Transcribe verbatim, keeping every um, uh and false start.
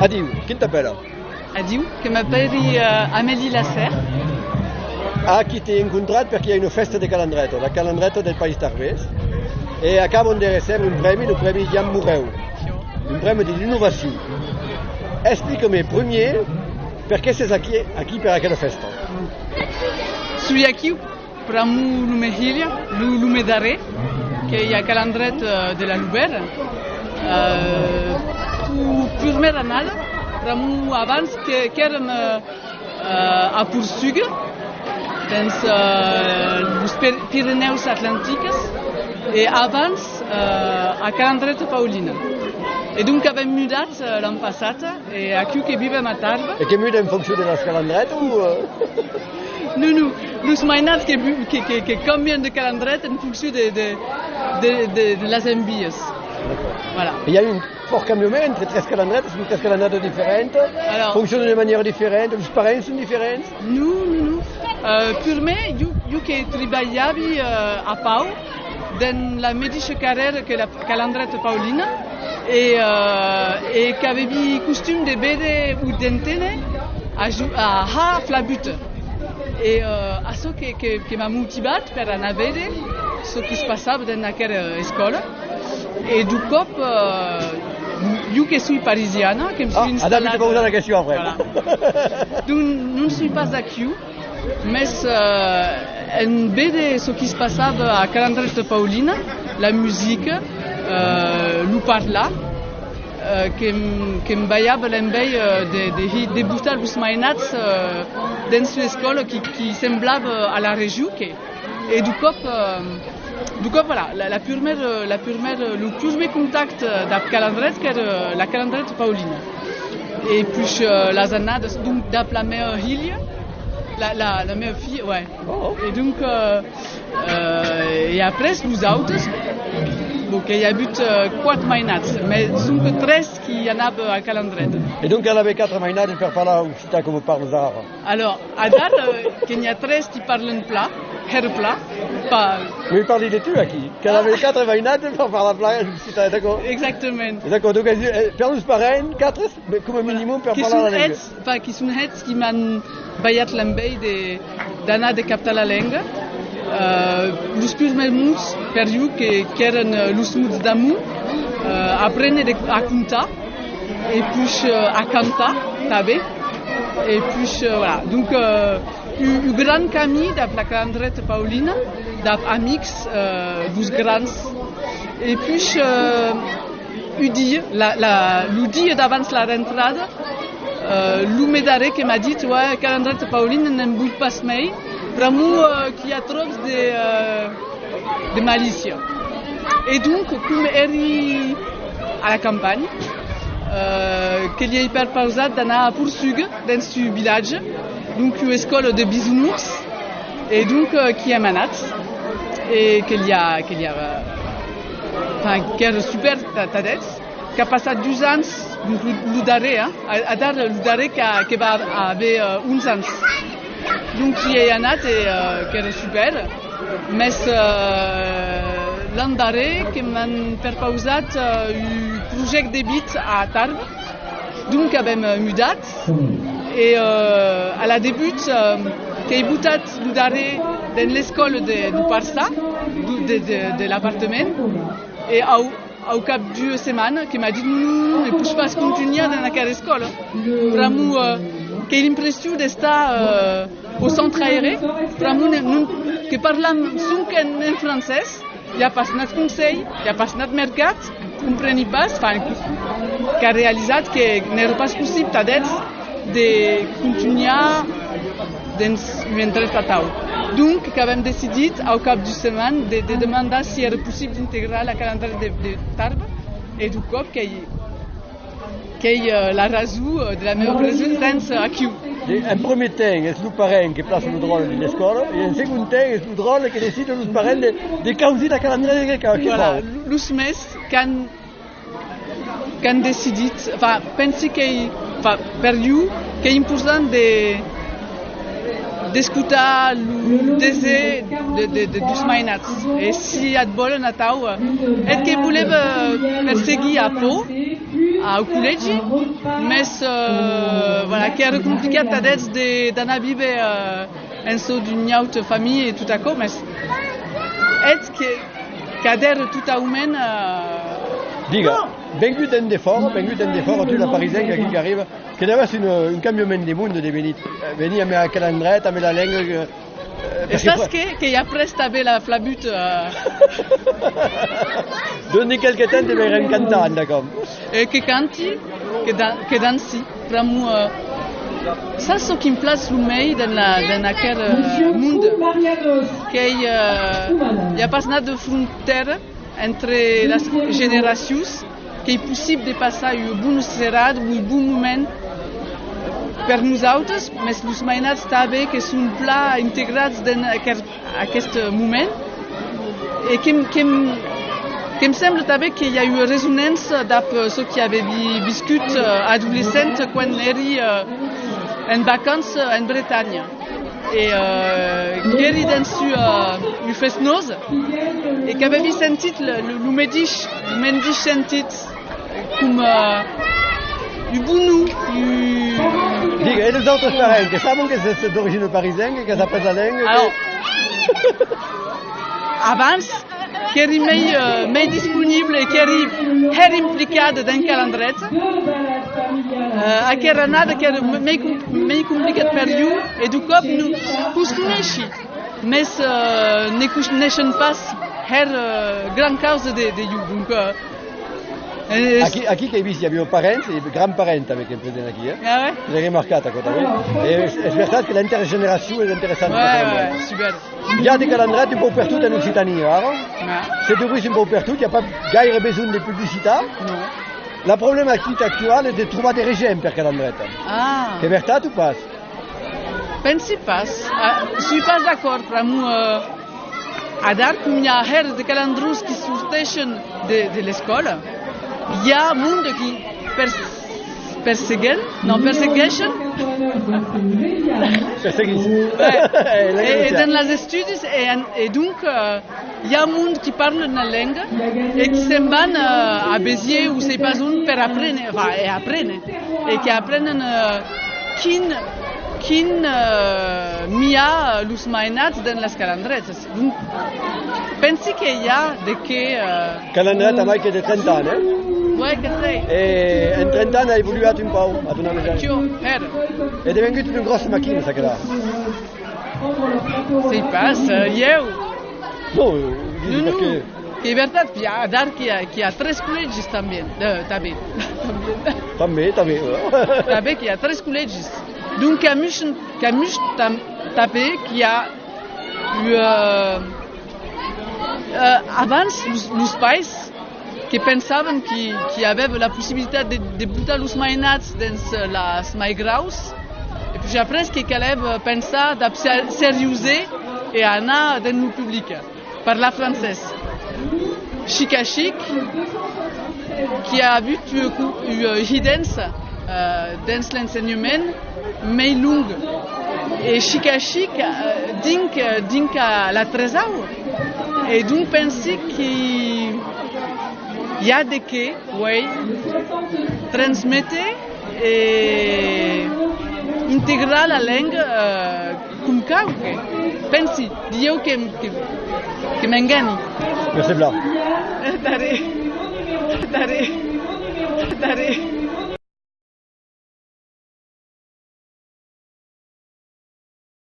Adiu, quin t'apèla? Adiu, que m'apèli, eh, Amélie Lasserre. Aquí t'ai encontrat perque i a una fèsta de Calandreta, la Calandreta del País Tarbés, e acaban de recebre un prèmi, lo prèmi Jan Moreu, un prèmi de l'innovacion. Explica-me primièr perqué sès aquí, aquí per aquela fèsta. Soi aquiu pr'amor lo me hilh, lo, lo me darrèr, qu'ei a Calandreta, eh, de la Lubèra, eh, pu-, purmèra annada, pr'amor abans que, qu'èrem, eh, eh, a Porsuga, dens, eh, los Pir-, Pirenèus Atlantics, e abans, eh, a Calandreta Paulina. E donc avèm mudat, eh, l'an passat, e aquiu que vivèm a Tarbes. E que muda en foncion de las calandretas o, eh? Non, non, los mainats que, que, que, que cambian de calandreta en foncion de, de, de, de, de las envias. D'accord. Voilà. E i a un fòrt cambiament entre tres calandretas, son tres calandretas diferentas, alors, foncionan de manièra diferenta, los parents son diferents? Non, non, non. Euh, purmèr, jo, jo que tribalhavi, euh, a Pau, dens la medisha carrèra que la Calandreta Paulina, e, euh, e qu'avevi costum de véder o d'enténer a jo-, a har flabuta. E, euh, açò que, que, que m'a motivat per anar véder çò qui's passava dens aquera escòla. E deu còp, euh, jo que soi parisiana, que me soi installada... Ah, ara te pausar la question après. Voilà. Donc, non soi pas d'aquiu, mès, euh, en véder çò qui's passava a Calandreta Paulina, la musica, euh, lo parlar, euh, que'm, que'm balhava l'envèia, euh, de, de hi-, de botar los mainats, euh, dens una escòla qui, qui semblava a la region, que E deu còp, euh, deu còp, voilà, la, la purmèra, la purmèra, lo purmèr contacte dab Calandreta qu'èra la Calandreta Paulina. E puish, euh, las annadas, donc, dab la mea hilha, la, la, la mea filha, ouais. Oh. E donc, euh, euh, e après, los autes, bon, que i a avut, euh, quate mainats, mès sonque tres qui anava a Calandreta. E donc, cal aver quatre mainats per parlar occitan coma parlas ara? Alors, adara, euh, que n'i a tres qui parlan plan, hèra plan, pas... Oui, parli de tu aquí. Cal aver quatre mainats per parlar plan occitan, d'acòrd? Exactament. D'acòrd, donc, eh, per los parents, quatre, coma minimum, per parlar la lenga. Que son hèts, enfin, que son hèts qui m'an balhat l'envèia de, d'anar de captar la lenga. Euh, los purmèrs mots per jo que, qu'èran, euh, los mots d'amor, euh, aprene de, a comptar, e puish, euh, a cantar tanben. E puish, euh, voilà. Donc, euh, un, un grand camin dab la Calandreta Paulina, dab amics, euh, deus grands. E puish, euh, un dia, la, la, lo dia d'abans la rentrada, euh, lo me darrèr que m'a dit: «Ouais, Calandreta Paulina, ne'n voi pas mei, pr'amor, euh, qu'i a tròps de, euh, de malícia.» E donc, com èri a la campanha, euh, que li èi perpausat d'anar a Porsuga, dens un vilatge, donc ua escòla de bisounours, e donc, euh, qu'i èm anats, e que li a, que li a, euh, enfin, qu'èra super, ta-, tadètz, qu'a passat dus ans, donc lo, lo darrèr, hein, a-, adara lo darrèr qu'a, que va aver, euh, onze ans. Donc, i èi anat e, euh, qu'èra super. Mès, euh, l'an darrèr que m'an perpausat, euh, un projècte de vita a Tarbes. Donc, avèm, euh, mudat. E, euh, a la debut, euh, qu'èi botat lo darrèr dens l'escòla de, de Parçan, de, de, de, de l'apartament. E au, au cap d'ua setmana que m'a dit: «Non, non, non, ne poish pas contunhar dens aquera escòla.» Pr'amor, euh, qu'èi l'impression d'estar, euh, au centre aéré, pr'amor ne, non, que parlam sonque en, en francés, i a pas nat conselh, i a pas nat mercat, compreni pas, enfin, qu'a realizat que n'èra pas possible, tadètz, de contunhar dens un endret atau. Donc, qu'avèm decidit, au cap d'ua setmana, de, de demandar si èra possible d'integrar la Calandreta de, de Tarbes, e deu còp qu'ei, qu'ei, euh, la rason, euh, de la mea presença aquiu. E, en primièr temps, es lo parent que plaça lo dròlle dins l'escòla, e en segond temps, es lo dròlle que decida los parents de, de causir la Calandreta que, que... Voilà, lo, los mèns qu'an qu'an decidit, enfin, pensi qu'ei, enfin, per jo, qu'ei important de, D'escotar lo desir de, de, de, deus mainats. E si at vòlen atau, eh, eth que volèva, eh, perseguir a Pau, au collègi, mès, eh, voilà, qu'èra complicat tad eths de, d'anar víver, eh, en çò d'ua auta familha e tot aquò, mès eth que, qu'adèra totaument, eh... Diga, vengut en defòra, vengut en defòra, tu, la parisenca aquí qu'arriba, que n'avas un, un cambiament de monde de venir, eh, venir amb aquel endret, amb la lenga, eh, eh, es perque pas que, que i a après tanben la flabuta, eh. Doni qualque temps de veire un cantant, d'accord. E que canti, que dan-, que danci, pr'amor, eh, sas çò qui'm platz lo mei dens la, dens aqueth, eh, monde? Qu'ei, eh, i a pas nat de frontèra entre las generacions, qu'ei possible de passar ua bona serada o un bon moment per nosautes, mès los mainats tanben que son plan integrats dens aqueth, aqueste moment, e que'm, que'm, que'm sembla tanben que i a ua resonança dab çò qui avèvi viscut, eh, adolescent quan èri, eh, en vacança en Bretanha. E, eh, qu'èri dens ua, eh, ua festnosa, e qu'avèvi sentit lo, lo, lo medish, lo medish sentit, coma, eh, un bon nom, un... Diga, e los autres parents, que sabon que sètz d'origina parisenca, que qu'as après la lenga, que... Alors, abans, qu'èri mei, eh, mei disponible e qu'èri hèra implicada dens Calandreta. Eh, aquera annada qu'èra mei com-, mei complicat per jo, e d'un còp non, que'us coneishi, mès, eh, ne coneishen pas hèra, eh, gran causa de, de jo. Donc, eh, eh, es... Aquí, aquí qu'èi vist, i aviá parents e grands-parents tanben que prenen aquí, eh? Ah ouais? L'èi remarcat, aquò tanben. E es, es vertat que l'intergeneracion es interessant. Ouais, ouais, super. I a de Calandreta un pauc pertot en Occitània, ara. Ah. Se dubrís un pauc pertot, i a pas gaire besonh de publicitat. Non. La problematica actuala es de trobar de regents per Calandreta. Ah. Qu'ei vertat o pas? Pensi pas. Ah, soi pas d'acòrd, pr'amor, eh, adara, com i a hèra de calandrons qui sorteishen de, de l'escòla, i a monde qui pers-, perseguèn, non, persegueishen. Perseguís. Ouais. E, e dens les estudis, e, en, e donc, eh, i a monde qui parlen la lenga e qui se'n van, eh, a Béziers o sèi pas on per aprene, enfin, e aprene, e qui aprenen, eh, quin, quin, eh, miar los mainats dens las calandretas. Donc, pensi que i a de qué, eh... Calandreta a mai que de trenta ans, eh? Ouais, que sei. E en trenta ans a evoluat un pauc, a ton avisatge. Quiò, hèra. Ei devengut una gròssa maquina, çaquelà. Sèi pas, eh, ieu. Non, eh, non, non, perque... Qu'ei vertat, qu'i a, adara qu'i a, qu'i a tres collègis tanben, eh, tanben. Tanben, tanben, eh. Tanben qu'i a tres collègis. Donc, qu'amuishen, qu'amuish tam-, tanben qu'i a, eh, eh, abans, los, los pairs que pensavan qui, qui avèva la possibilitat de, de botar los mainats dens las maigraus, e puish après que calèva pensar dab se-, seriosèr e anar dens lo public, parlar francés. Chic a chic, qui a avut ua co-, ua hidença, eh, dens l'ensenhament mei long. E chic a chic, eh, dinc, dinc a la tresau. E donc pensi qui i a de qué, uei, transméter e integrar la lenga, eh, com cau, que pensi, dilhèu que, que, que m'engani. Mercés plan. Darrèr, darrèr, darrèr.